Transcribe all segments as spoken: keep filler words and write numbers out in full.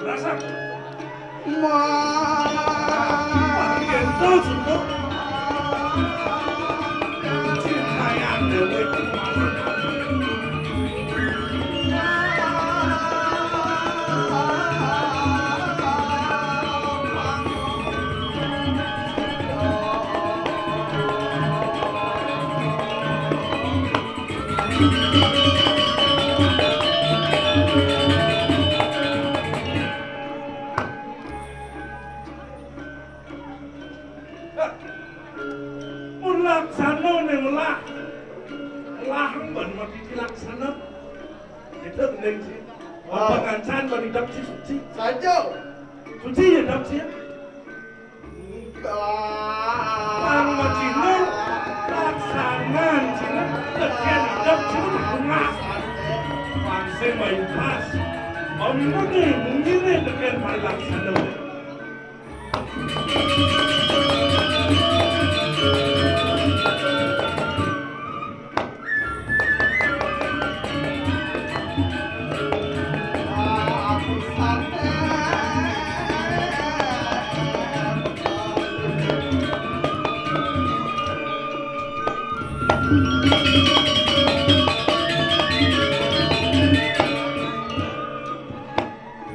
Rasa. Wah, yen to, Sunduk. Cinta yang dewe. Mun laksana ning lah. Lah ban mati laksana. Itu ning sih. Ah. Pengancan ban idap si suci. Saja. Suci ya idap si ya. Enggak. Pang macina laksanan cina. Tekan idap cina bunga. Pang sing main pas. Om ini mungkin tekan laksana.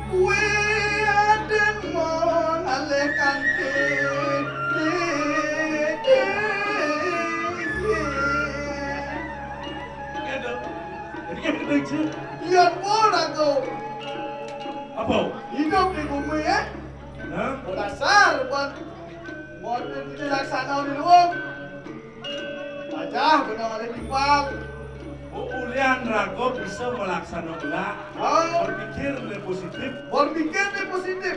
Kuwi aden mau ngalih kanthi. Ngene. Jadi kan kena isi. Iya, pun aku. Apa? Hidup di bumi, ya. Hah? Dasar, buat model kita laksana di luar. Pacah benar ada timpal. Oh, ulian raga bisa melaksanakan. Oh. Berpikir le positif. Berpikir le positif.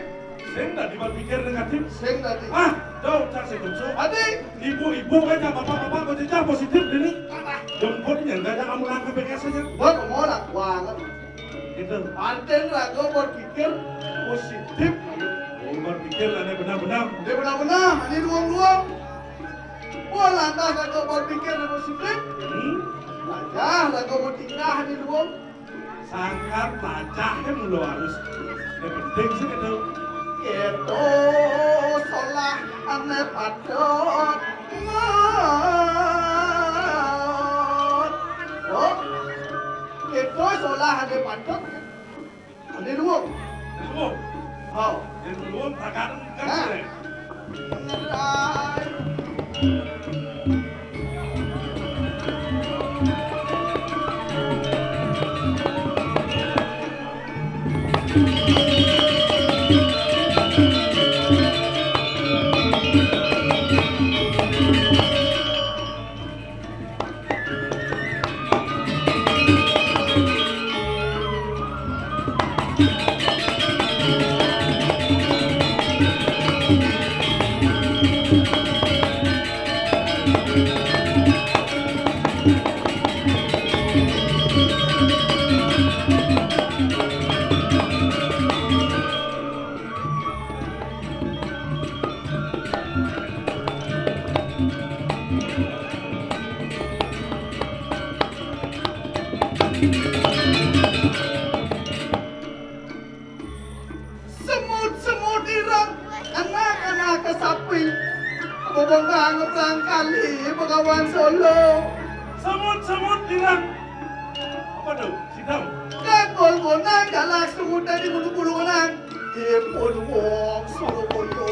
Sing tadi berpikir negatif. Sing tadi. Ah, jauh tak setuju. Adi. Ibu-ibu kan tak apa-apa kau cecah positif ini. Jemputnya enggak ada kamu langkah P K S aja. Buat mau lah, wah. Gitu. Artinya raga berpikir positif. Oh, berpikir lah, ini benar-benar. Ini benar-benar, ini luang-luang. Wah, lantas raga berpikir positif. Hmm? Pacah raga bertingkah, ini luang. Sangkar pacah, ya, mula harus. Yang penting sih gitu. Itu salah ane patut. Oh, itu salah ane patut. Ane dua. Dua. Oh. Yang dua, takkan kan. Nah. Sih. Semut-semut ireng, anak-anak kesapi, bebengkang berangkali, Bengawan Solo. Semut-semut ireng. Apa tu? Sidang. Kekul kunang galak semut dari bulu-bulu kunang. Ipun wong Surabaya.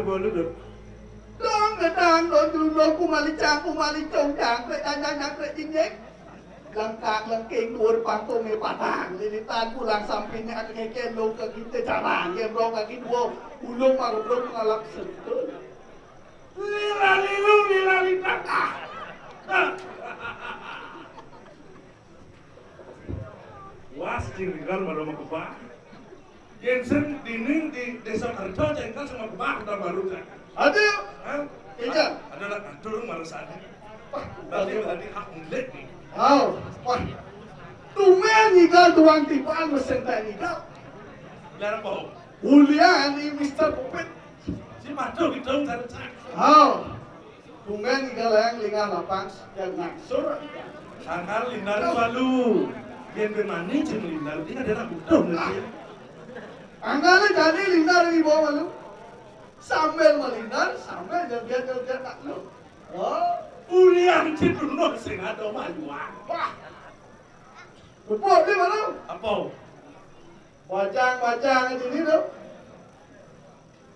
Walu dong. Dong, gedang, dong, dong, dong, kumali cang, kumali cong, cang, kre, cang, cang, cang, kre, jing, jing. Lengkak, lengking, duur, pangkung, ni, patang, lilitan, pulang, samping, ni, ada keke, lo, ke kita, jarang, ya, bro, kaki dua, ulung, maru, bro, ngalap, sentul. Lila, lilu, lila, lila, ah. Was, cing, tinggal, maru, makubah. Yén sing dini di Désa Kerta cengkal sama kebak udah baru kan. Ada. Hah? Iya. Ada nak atur marasane. Wah, tadi tadi hak milik nih. Oh, wah. Tumben ngigal tuang tiban mesin tak ngigal. Biar apa? Ulian ni Mister Pupit. Si patuh kita cari cari. Oh. Tumben ngigal yang lingah lapang dan ngangsur. Sangkal lindar malu. Yén bermani cing lindar dia ada nak butuh nih. Angkale jani lindar di bawah malu. Sambil melindar, sambil joget-joget nak lu. Oh, ulian cedunuk sing ada mayuan. Wah. Bubuk di mana? Apa? Bajang-bajang di sini tu.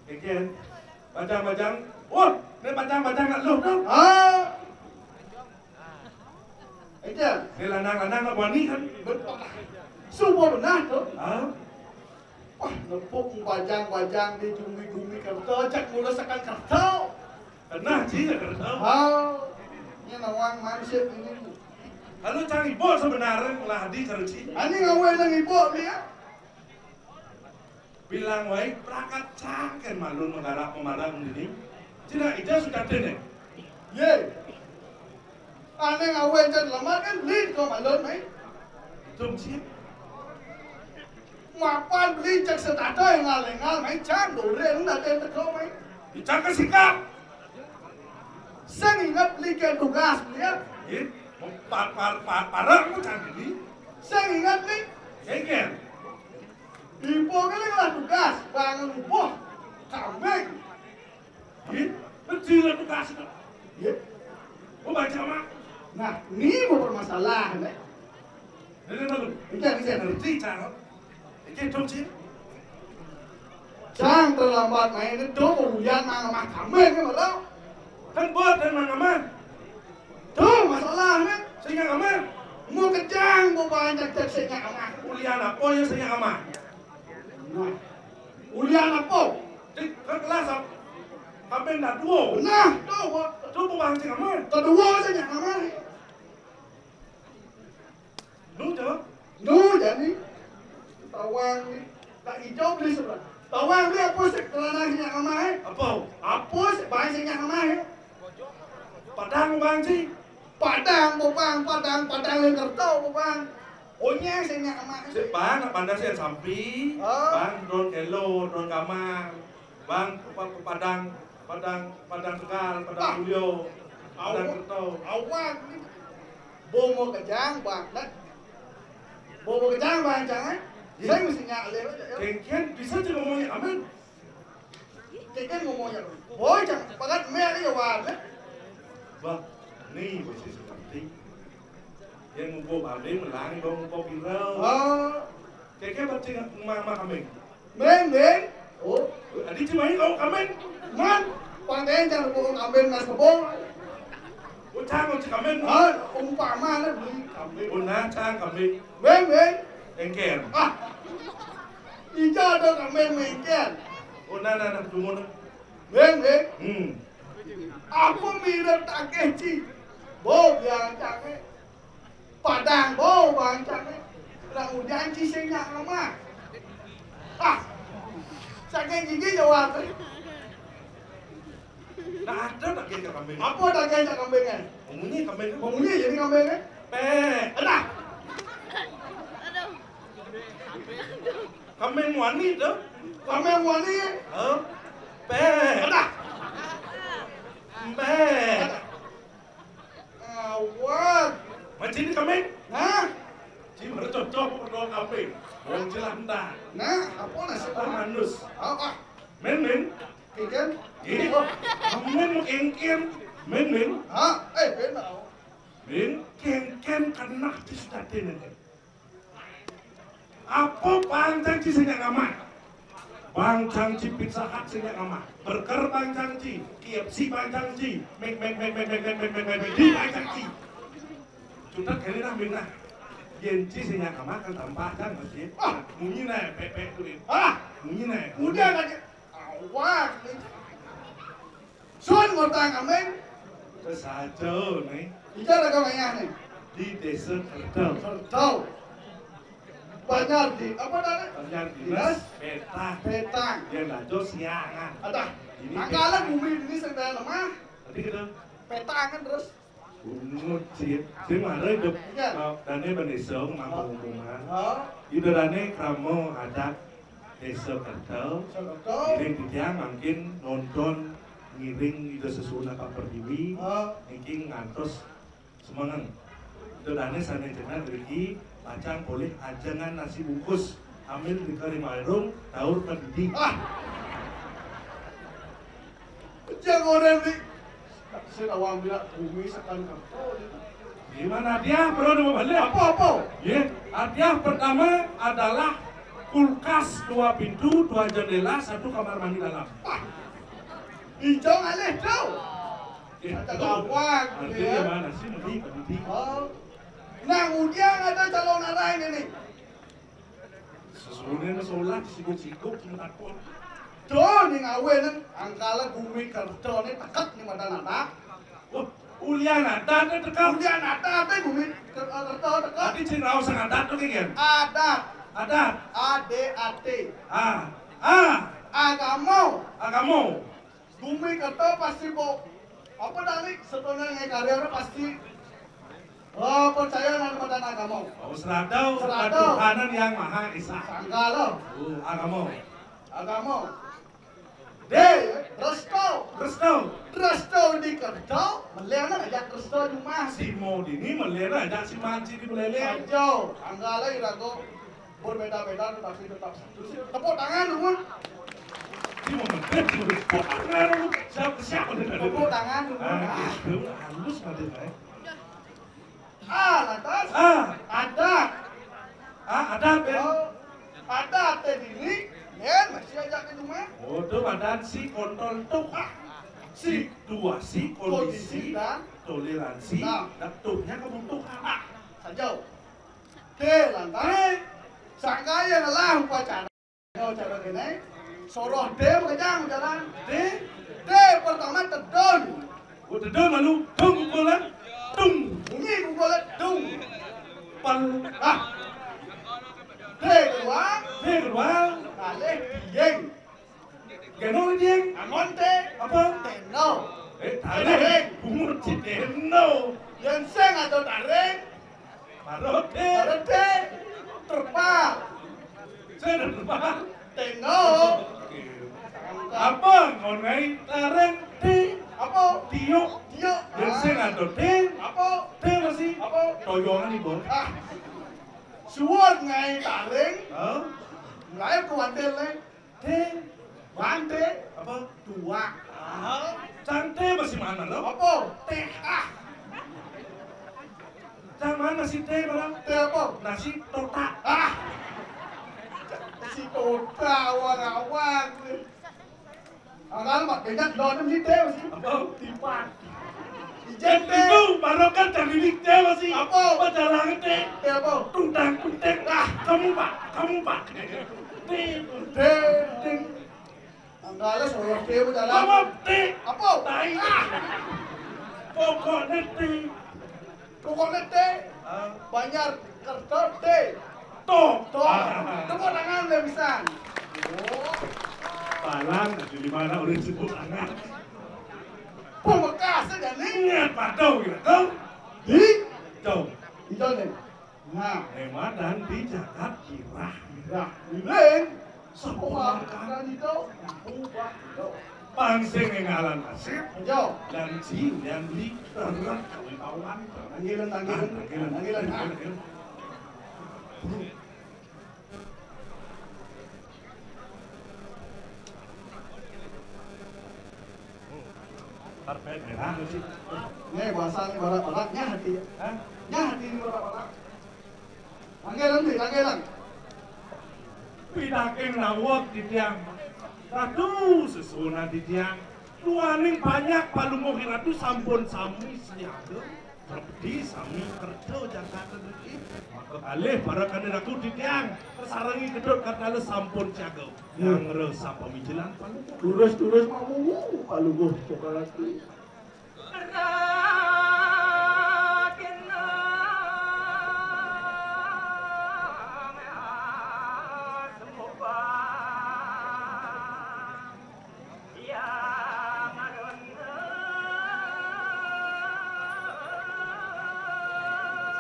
Keken. Bajang-bajang. Wah, ni bajang-bajang nak lu tu. Ah. Keken. Ni lanang-lanang nak wani kan? Betul. Semua benar tu. Ah. Wah, nepuk bajang-bajang di gumi-gumi kerta, cak mula sakan kerta. Kenah ji ya kerta. Ha, ini nawang mansip ini. Lalu cang ibu sebenarnya lah di kerci. Ani ngawai nang ibu dia. Bilang wai prakat cang kan malun menggarap pemarang ini. Cina ija sudah dene. Ye. Ane ngawai jan lemah kan beli kau malun mai. Tung sih. Mapan beli cek setata yang ngal-ngal mai cang dore nang ada teko mai. Cang kesikap. Sing ingat beli ke tugas beli ya. Ye. Par par par parang ku cang ini. Sing ingat beli. Kengken. Ibu kali lah tugas bangun ubuh kambing. Ye. Betul lah tugas itu. Ye. Mau baca mak. Nah, ini mau bermasalah nih. Ini malu. Ini ini ngerti cang. Iki dong sih. Cang terlambat main itu ulian nang mah kambing kan malu. Kan buat dan mana mah. Tuh masalahnya. Sing nyak aman. Mau kejang mau banyak cek sing nyak aman. Ulian apa ya sing nyak aman? Nah. Ulian apa? Di ke kelas apa? Kambing dah dua. Nah, tuh. Tuh bukan sing aman. Kedua sing nyak aman. Nu jawab. Nu jani. Tawang ni. Tak hijau beli sebelah. Tawang ni apa sih? Kelana sing nyak amah eh? Apa? Apa sih? Bahan sing nyak amah eh? Padang bang sih. Padang bopang, padang, padang yang kertau bopang. Onyeng sing nyak amah eh? Sik bang, nak pandas yang sampi. Oh. Bang, drone kelo, drone kamar. Bang, apa, apa, padang, padang, padang tegal, padang ah. Ulio, padang kertau. Awak ni. Bomo kejang bang, nak. Bomo kejang bang, jangan. Saya mesti nyak alih aja ya. Kengkian bisa juga ngomongnya aman. Kengkian ngomongnya. Boy, jangan pakat mer ya wan. Bah, ni masih seperti yang ngubuh balik melang dong ngubuh viral. Oh. Kengkian pasti mama kami. Meng, meng. Oh, adi cimai kau kamen. Man, pantai jangan bohong kamen nas kebong. Ucang ucang kamen. Ah, umpama na beli kamen. Una cang kamen. Meng, meng. Engker. Ah. Ija ada kamen mengker. Una na na dumun. Meng, meng. Hmm. Apa mirip tak keci? Bo biar cang. Padang bo bancang eh. Lah ujan ci sing nyak amah. Ah. Saking gigi jawab eh. Nah, ada tak kira kambing? Apa tak kira kambing eh? Pemunyi kambing. Pemunyi jadi kambing eh? Pe. Alah. Kambing wani tu. Kambing wani eh? Huh? Pe. Alah. Pe. Awak. Macam ni kambing? Hah? Ci merecoh-coh perlu kambing. Wong jelas entah. Nah, apa nasib apa manus? Ah, ah. Men men. Kikan? Ini. Oh. Kambing mau kengkir. Men men. Ah, eh benar. Men kengkir kena di sudah tenen. Apa pantai ci sing ngamah? Bang Cangci Pizza Hut sing nyak ngamah. Burger Bang Cangci, K F C Bang Cangci, Mac Mac Mac Mac Mac Mac Mac Mac Mac Mac di Bang Cangci. Cutet kene nah, Bang, nah. Yen ci sing nyak ngamah kan tampak kan, Mas, ya. Ah, munyi nah, pepek tuh, Bang. Ah, munyi nah. Udah aja. Awak. Sun ngotang ameng. Saja nih. Ijar agak mengah nih. Di Desa Kertau. Kertau. Banjar di apa tadi? Banjar Dinas. Dinas Petang. Petang. Dia ngaco siangan. Ada. Ini mangkala petang. Bumi ini sedang lemah. Tadi kita. Petang kan terus. Bungut sih. Sing mara hidup. Iya. Oh, dane bendesa mampu hubungan. Oh. Idarane krama adat Desa Kertau. Desa Kertau. Ngiring titiang mangkin nonton ngiring Ida Sesuwun Pak Pertiwi. Oh. Niki ngantos semengeng. Ida dane sane jenengan mriki pacang polih ajengan nasi bungkus. Ambil di kari warung, taur kedidi. Ah. Jangan orang ni. Saya awang bilang bumi sekan Kertau. Gimana dia, bro, nama balik? Apa-apa? Ya, hadiah pertama adalah kulkas dua pintu, dua jendela, satu kamar mandi dalam. Wah, hijau ngalih tu. Ya, ada gawang, artinya ya. Mana sih, lebih, lebih. Oh. Nah, kemudian ada calon arah ini nih. Sesuwune solat sikuk-sikuk sing takut. Do ning awe nang angkala bumi Kertone tekek ning madan anak. Wah, ulian adat tekek. Ulian adat bumi Kerto tekek. Ati sing raos sing adat to ki, Gen? Adat. Adat. A D A T. A. A. Agama. Agama. Bumi Kerto pasti bo apa tadi sebenarnya karya pasti oh, percaya nang madan agama. Oh, serada serada ketuhanan Yang Maha Esa. Sangkala. Oh, agama. Agama. D, resto. Resto. Resto di Kerto, melena aja resto di rumah. Si mau dini melena aja si manci di melele. Aja, anggala irago. Berbeda-beda tetapi tetap satu. Tepuk tangan dulu. Ini mau ngedet, tepuk tangan dulu. Siapa, siapa nih? Tepuk tangan dulu. Ah, gitu. Halus tadi, Pak. Ah, lantas? Ah. Ada. Ah, ada, Ben. Oh, ada teh dini. Ben, masih aja ke rumah. Oh, tuh badan si kontrol tuh. Ah. Si situasi, kondisi, kondisi dan toleransi, nah. Dan tuhnya kebutuhan. Ah, saja. Dé lantaran sangkaya ngelah upacara. Cara kéné, soroh dé makejang jalan. Dé? Dé pertama tedun. Oh, tedun lalu dung pukulan. Dung. Bunyi pukulan dung. Pel-, ah. Dé kedua. Dé kedua. Kalih dieng. Geno, Ding. Angon té. Apa? Téno. Eh, taring. Taring. Bungut si Téno. Yén sing ada taring. Baru té. Baru té. Terpal. Sing terpal. Téno. Apa? Ngon ngai taring té. Apa? Tiuk. Tiuk. Yén sing ada té. Apa? Té masih. Apa? Toyongan ibu. Ah. Suwun ngai taring. Hah? Mulai kuatir, Leng. Té. Wan té. Apa? Tuak. Ah, cang té masih mana lo? Apa? Té. Ah. Cang mana si té mana? Té apa? Nasi totak. Ah. Si totak awang-awang. Akal mak banyak lo nem si té masih. Apa? Tipat. Ijen té. Itu baru kan dari té masih. Apa? Pacaran té. Té apa? Tundang penting. Ah, kamu, Pak, kamu, Pak. Té. Té. Té. Anggale soroh té jalan. Apa té? Apa? Tai. Ah. Pokoknya té. Pokoknya té. Ah. Banjar kerto té. Toh. Toh. Ah. Tepuk tangan deh bisa. Oh. Palang di mana orang sebut tangan. Pamekase jane. Ingat padha ya, Kong? Di? Dong. Ijone. Nah, Rema dan di jagat Girah. Girah. Miling. Sapa makan itu? Ubah. Yo. Pangsing ngalan nasib. Yo. Dan si dan di terus kami pawan. Tanggilan, tanggilan. Tanggilan. Tanggilan. Karpet merah sih. Nih, bahasa ini barak-barak, nyah hati. Hah? Nyah hati ini barak-barak. Langgelan nih, langgelan. Pitaking naweg titiang. Ratu sesuunan titiang. Duaning panjak palungguh Ratu sampun sami siaga. Trepti sami kerta jangkatan riki. Maka kalih para kandhanaku titiang kasarengin Ketut Kartala sampun siaga. Nyanggra sapamijilan palungguh. Durus-durus mamungu palungguh Ratu.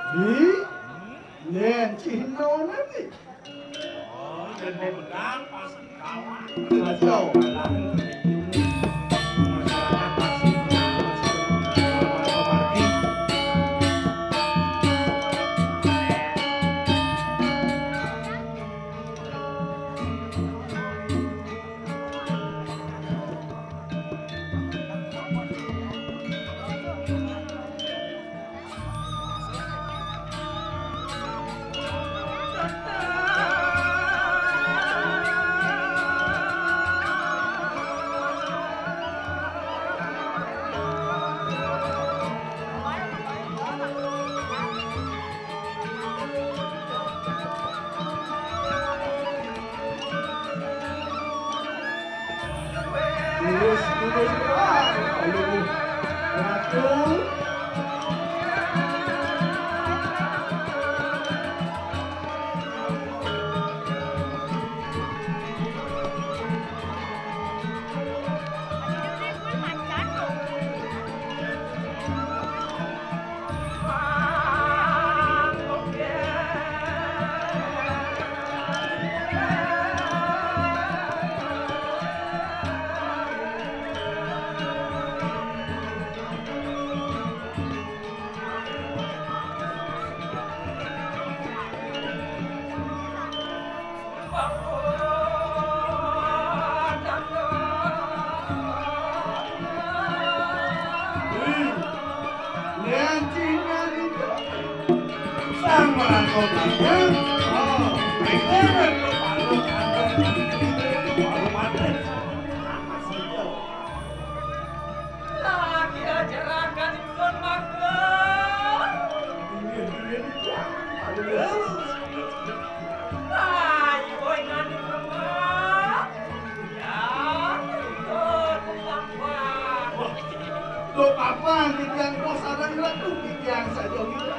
Di? Nen Cina nanti. Oh, yen mau menang, pasti kalah. Kacau. Masyarakat pasti menang. Terus, terus, terus. Ayo, Ratu. Lagi aja rakan ingsun mangga. Ayo, woi, ngandung lemah. Ya, ikut kelakuan. Loh, kapan titiang kos sareng Ratu titiang saja gitu.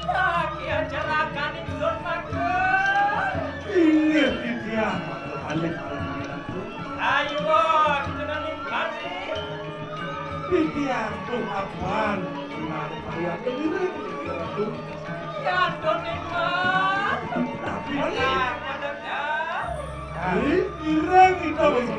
Lagi aja rakan ingsun mangga. Inggih titiang, mangga malih para panjenengan. Ayo, kita ning kasih. Titiang tuh kapan? Nah, kaya tengiring, Ratu. Ya, Tuhan, Mas. Tapi ini. Nah, ngadep, ya. Nah, ini ireng kita, Mas.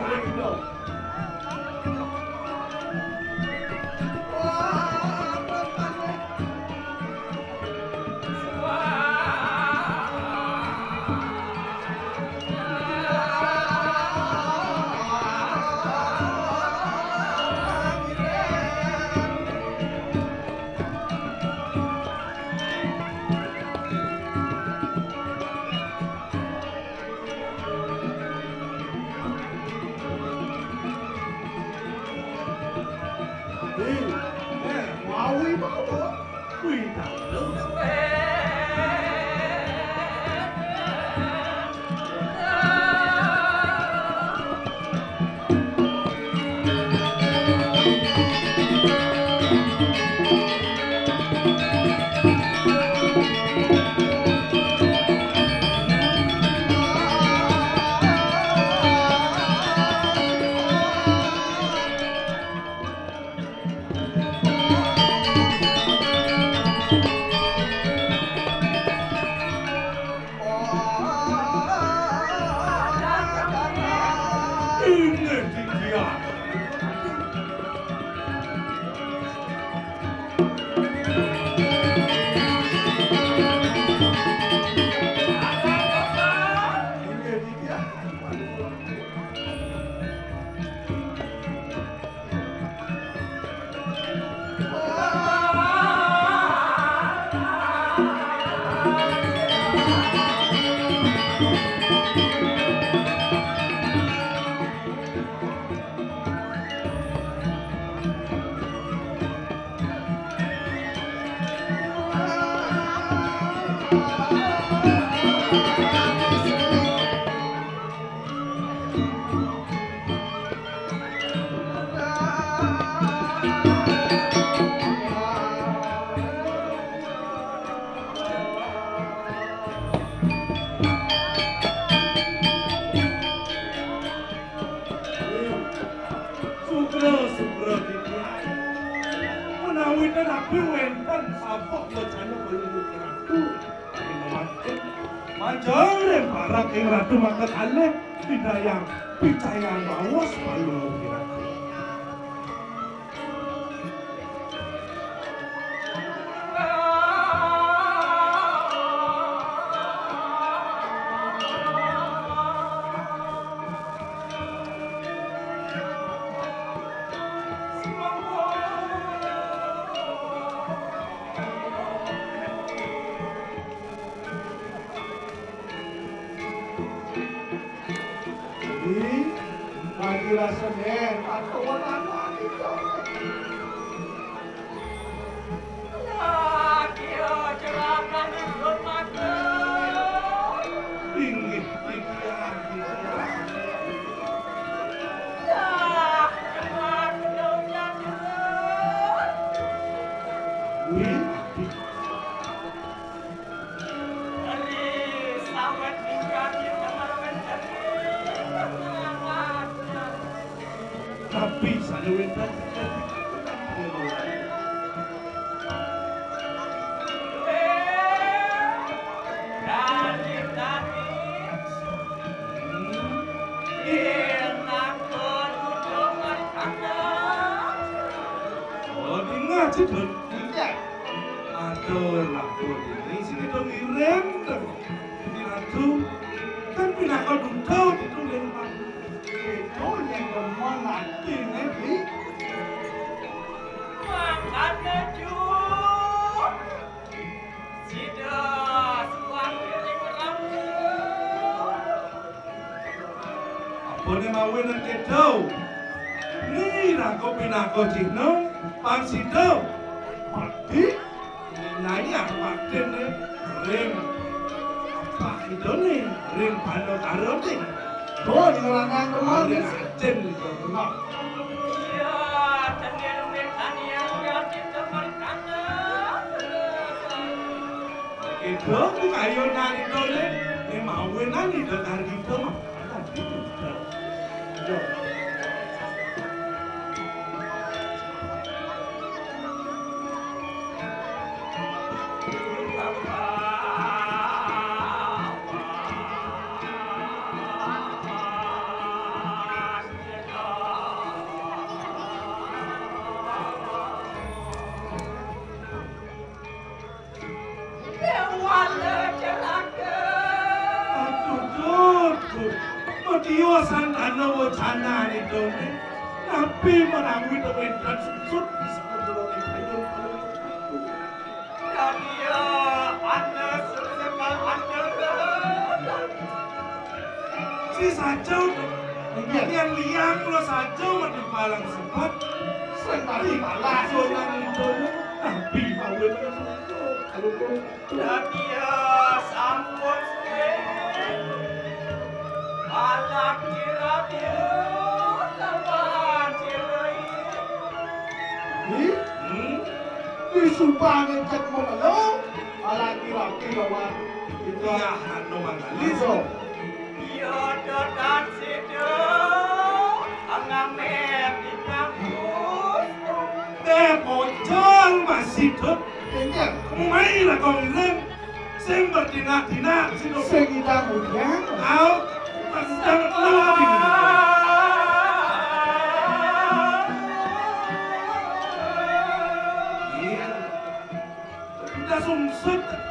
Sugra, sugra, Dinda. Menawi ten napi wenten sabeh wacana Baluh Ratu, majeng ring parak ing Ratu maka kalih, pidayang picayang baos Baluh Ratu. Ih, lagi rasane, atau anak itu. Lagi jerakan ikut mata. Inggih, inggih, inggih. Dah, cepat, udah hujan terus. Wih. Tapi sane wénten. Oh, dingeh, Cidul. Iya. Atur, atur, ini sini dong ngirim, dong. Ini ratu, kan pinaka duta, Cidul, yang paling. Itu yang demen hati, nih, Bi. Makanya, Ju. Sida suwang ring rambut. Ampune mawinan kéto. Nira kok pinaka cihna, pang sida. Pati, nyayang paktine ring apa idone, ring Bandakarane. Oh, ning lanang kemawon. Ring Ajin Ida Kena. Iya, tenan ning kanian ya kita merkana. Ida ku kayonan idone, ning mawinan Ida Kargita mah. Déwala celaka. Aduh, duh, duh. Matiwa santana wacanane to. Napi menawi to wénten susut bisa kula ing kayun. Dadi ya, anda susut anda. Si saja, inggih. Yén liang kula saja medhep palang sebab. Sing mari malah. Sonan itu, tapi mawon. Kalau kula. Dadi ya, sampun suwe. Malah kira dia lawan cirai. Ih, hmm? Disumpah ngecek mau malu. Malah kira dia lawan. Iya, anu manggali. Iso. Iya, dodan sida, angamé di kampus. Téh pocong masih dot. Iya. Mai lah kau ngirim. Sing bertindak-tindak, sing dot. Sing idang udiang. Au, tendang telur di. Took the